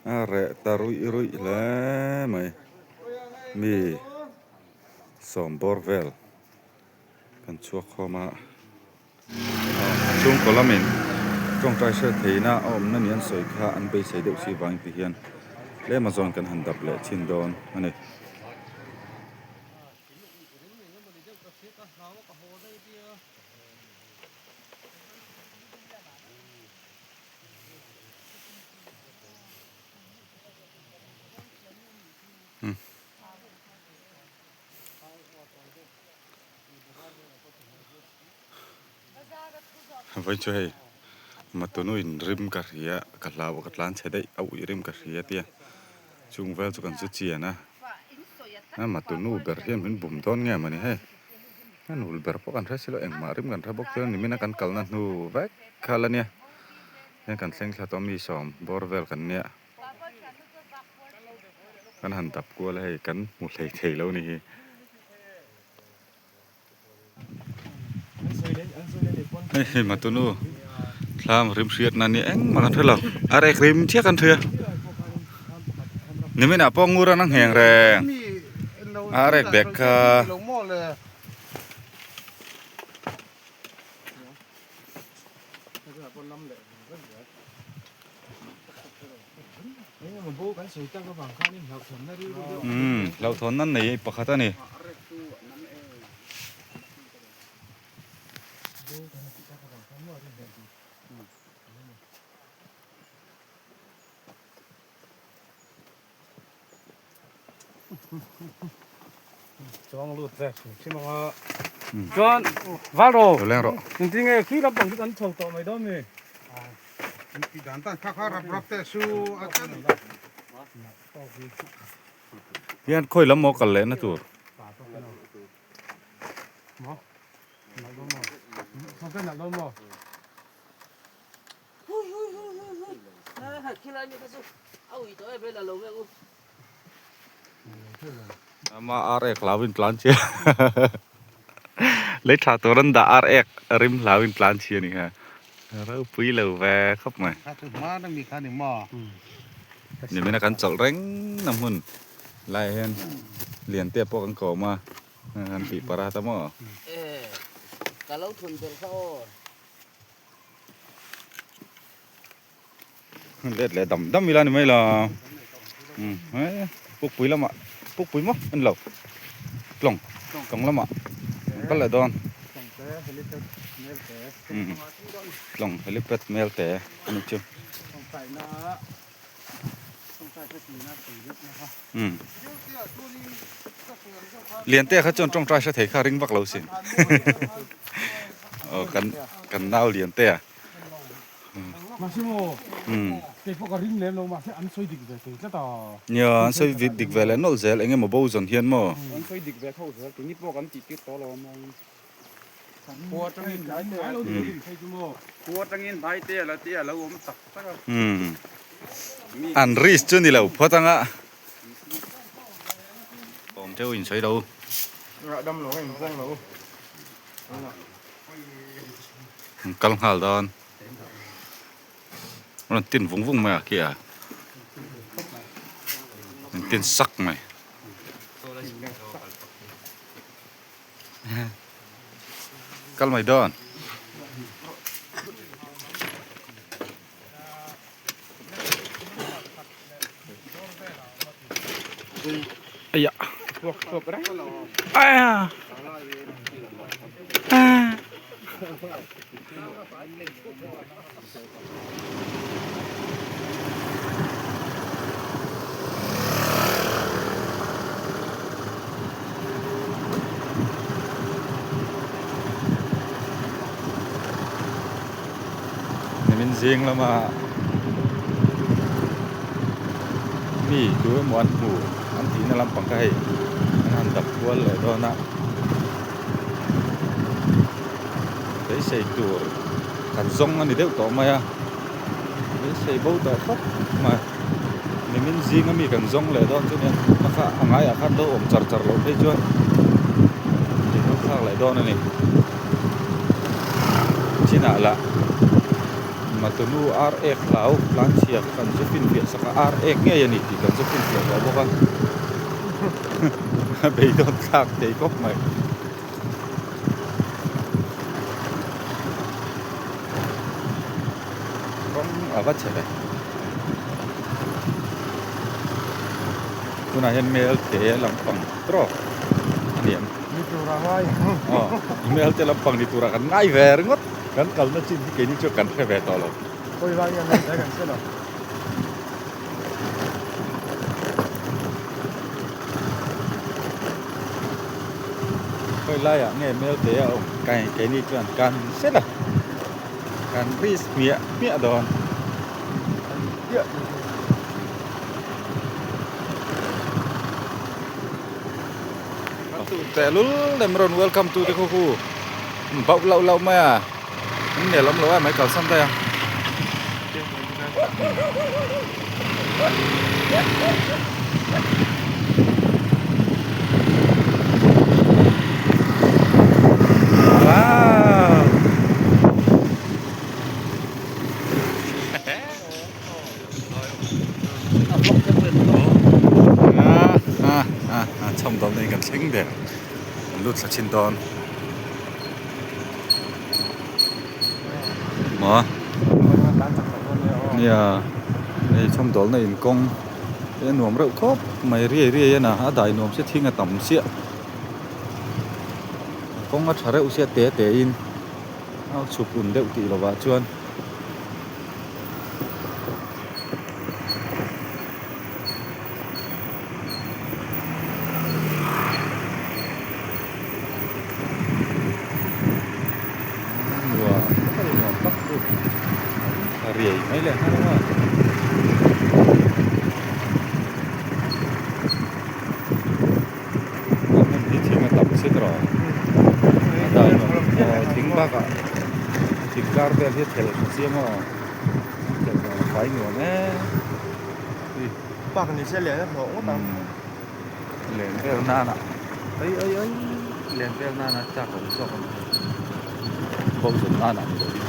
A reh ta ruih ruih hle mai mi sawm bawr vel kan chhuak khawm a chhungkaw lamin tawngtai hriat theihna a awmna ni an sawi kha an beisei deuh si vang ti hian tlem a zawn kan han dap leh thin dawn a ni. Vawiin chu hei matunu in rim ka hria ka hlau a ka tlan chhe daih a uih rim ka hria tia chung vel chu kan zu chian a a matunu ber hian min bum dawn nge mawni hei a nul ber pawh kan hre silo engmah rim kan hre bawk chuan nimin a kan kalna hnu vek kha la nia hian kan thleng thla tawh mi sawm bawr vel kan nia. Kan han dap kual a hei kan hmu hlei thei lo ni hi. Hei hei matunu thlam rim hriatna ni engmah kan hre lo a rek rim chiah kan hria niminah pawh ngur an a ngheng reng a rek bag kha. Umm hlauhthawn nan nei pakhat a ni. Chuang lut ve hrim hrim ang a. Chuan val ro. Lo leng rawh. Engtin nge khi lampang chu kan chho tawh mai dawn mi? Ti dan tan kha kha rap rap teh su a chen. Hian khawi lam maw kal leh na tur. Maw? Nalh dawn maw? Ama ar ek hlau in tlan chhia lei tha tur an dah ar ek rim hlau in tlan chhia ni kha ropui lo ve khawp mai nimina kan chawlh reng na hmun laiah hian lian te pawh kan kawm a kan tih parat a maw. Let leh dam dam ila ni mai la umm he pukpui lamah pukpui maw a ni lo tlawng tlawng lamah an kal leh dawn umm tlawng helipad mel te a nih chu umm Liante kha chuan tawngtai hre thei kha ring vak lo sin aw kan kan nau Liante a. Nia an sawi dik ve leh nawlh zel eng emaw bo zawn hian maw. An risk chu ni lo phawt anga. Awm teuh in sawi lo. An kal nghal dawn. A rawn tin vung vung mai a khi a. An tin sak mai. Kal mai dawn. Aya. Aya. Ah. Nimin zing lama mi tu emaw an hmu an tihna lampang kha hei an han dap kual leh dawn a beisei tur kan zawng a ni deuh tawh mai a beisei bo tawh khawp mai nimin zing ami kan zawng leh dawn chu nia a kha a ngaiah khan lo awm char char loh phei chuan in lo thlak leh dawn a ni chinah lah. Matunu ar ek hlau tlan chhia kha kan zu finfiah sak a, ar ek ngei a ni tih kan zu finfiah tawh bawk a, a beidawn thlak thei khawp mai. Kawng a va chhe ve. Tunah hian mel te lampang trawk a ni ang. Ni tura ngai. Aw, mel te lampang ni tura kan ngai ve ringawt. Kan kalna chin hi keini chuan kan hre ve tawh lo. Khawi lai nge mel te kan hre lo. Khawi laiah nge mel te a awm keini chuan kan hre lo. Kan risk hmiah hmiah dawn. Teh lul lem rawn welcome tu te khu khu bauh loh loh mai a an nel awm lo a mai kalsan daih a. Wow! Chhawm dawn in kan thleng der kan lut thla chin dawn maw nia hei chhawm dawlna in kawng te a nuam reuh khawp mai riai riai a na a dai nuam sia thing a tam chiah kawng a tha reuh sia te te in a chhuk un deuh tih lovah chuan. Nuam tak a ni nuam tak chu a riai mai leh nghal a a hmun hi thing a tam si tawh a dai aw thing bakah thing kar vel hi a thel tha chiang aw thel a fai nuam em Park ni se lian a hlawh ngawt ang. Len vel nana ai ai ai len vel nana chak awm zawk a ni bo zawn nana ni lo in.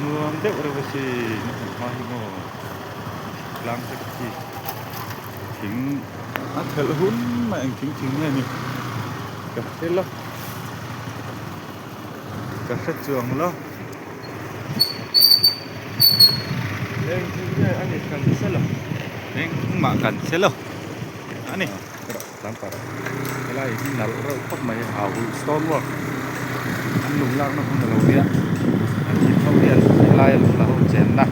Nuam deuh reuh a sin a hmun hma hi maw tlang te khi thing a thelh hun mai ang thing thing nge ni ka hre lo ka hre chuang lo. Eng thing nge a ni kan hre lo. Engmah kan hre lo a ni. Helai hi nalh reuh khawp mai a hauh stone work an lung lakna hmun a lo nia an thim ho hian helai a lung la ho chenna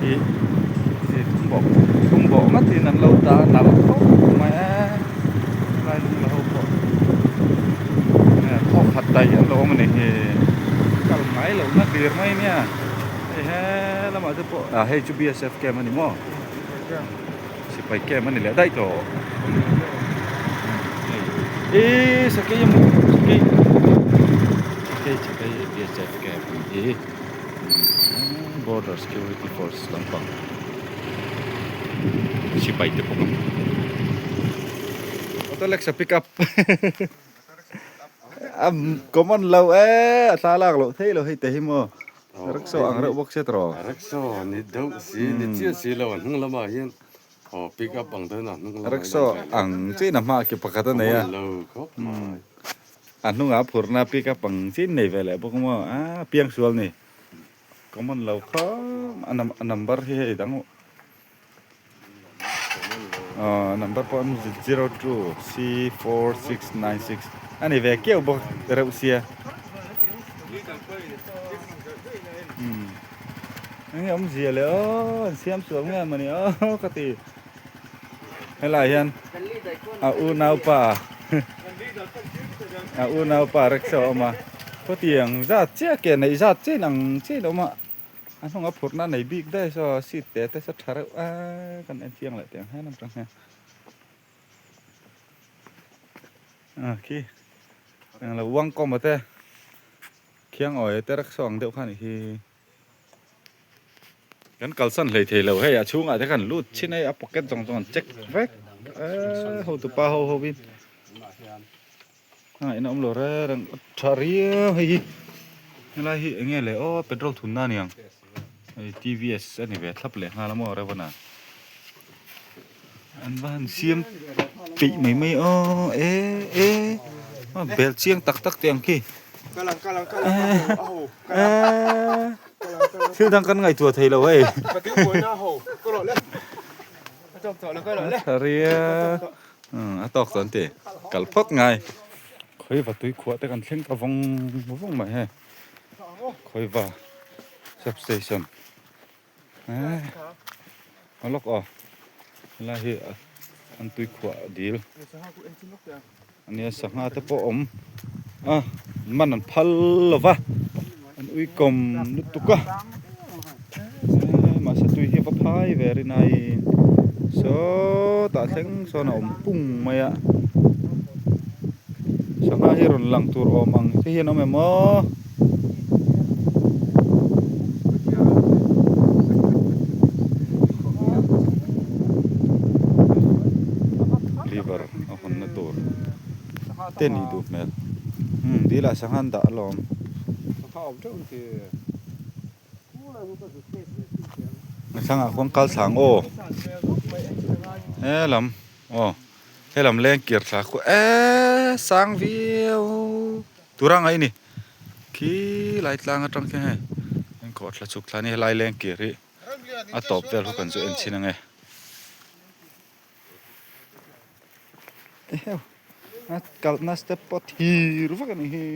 hi thum bawh thum bawh ngatin an lo dah a nalh khawp mai a helai lung la ho pawh thawk khat daih an lo awm a ni hi kal ngai loh na hlir mai nia hei he lamah te pawh ah hei chu B S F camp a ni maw. Sipai camp a ni leh daih tawh ihh sakei a maw sakei sakei sakei B S F camp a ni hi border security force lampang sipai te pawh an auto rickshaw pick up a common lo e a thla lak loh theih loh hei te hi maw. Rickshaw ang reuh bawk sia tawh. Rickshaw ni deuh si ni chiah si lo a hnung lamah hian aw pick up ang deuhin a hnung lamah hian Rickshaw ang chiin a hmaah ki pakhat a nei a. Lo khawp mai. A hnungah a phurna pick up ang chiin nei ve leh bawk maw a piangsual ni. Common lo khawp a number hi hei dang aw number pawh 02 C 4696 a ni ve keuh bawk reuh sia umm enge awmzia leh aw an siam sual nge mawni aw ka ti helaiah hian a unaupa a unaupa rickshaw a awm a khawtiang zat chiah ke neih zat chiah in ang chiah in a awm a. A hnunga phurhna nei bik daih saw seat te te saw tha reuh a kan en chiang leh teh ang hian atang hian ah khi englo uang kawm a te khiang awi te rickshaw ang deuh kha anih hi. Kan kalsan hlei thei lo hei a chhungah te khan lut chin hei a pocket zawng zawng an check vek eee hotupa ho ho in a in a awm lo reng reng tha riau hei hi helai hi eng nge le aw petrol thunna a niang hei tvs a ni ve thlap leh nghal a maw Revana an va han siam peih mai mai aw e e a bel chiang tak tak te ang khi thil dang kan ngaihtuah thei lo hei ria a tawk chuan ti kal phawt ngai khawiva tui khuah te kan thleng ta vawng vawng mai hei khawiva substation. A lawk aw helai hi an tui khuah dil ania sangha te pawh awm a man an phal lo va an ui kawm lutuk a mahse tui hi a va phai ve rin aiin sawtah thleng sawn a awm pung mai a sangha hi rawn lang tur awm ang te hian a awm em aw. River a hawnna tur te nih duh hmel umm dil ah sangha an dah alawm. A thlangah khuan kal thla ang aw helam aw helam leng kir thla khu eee sang viau. Tura ngaih a ni. Khi lai tlang atang khian hei an kawh thla chhuk thla a ni helai leng kir hi a tawp vel ho kan chu en chhin ange. Eheu a kalhna step pawh thir vak a ni hi.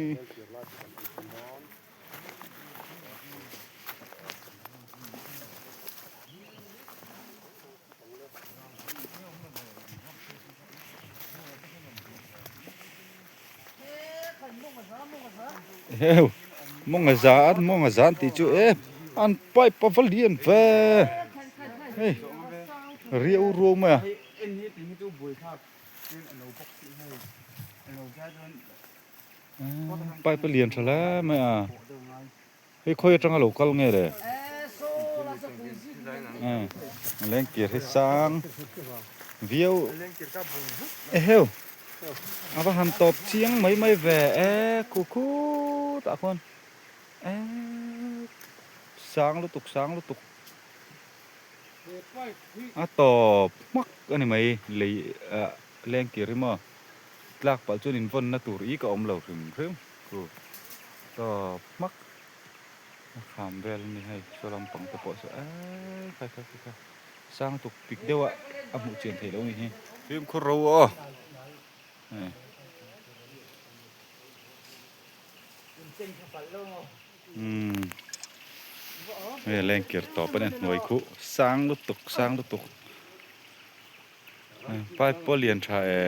Heu mawnga za an mawnga za an tih chu e an pipe a va lian ve hei riau ruau mai a. Pipe a lian tha hle mai a hei khawi atanga lo kal nge le lengkir hi sang viau eheu a va han tawp chiang mai mai ve e khu khutah khuan e sang lutuk sang lutuk a tawp hmak a ni mai lei ah lengkir hi maw tlak palh chuan invawnna tur i ka awm lo hrim hrim khu tawp hmak a kham vel a ni hei saw lampang te pawh saw eee khai khai khai khai sang tuk pik deuh a a hmuh chian theih loh a nih hi. Fimkhur ro aw hei. Umm hei lengkir tawp a ni hnuai khuh sang lutuk sang lutuk pipe pawh lian tha e.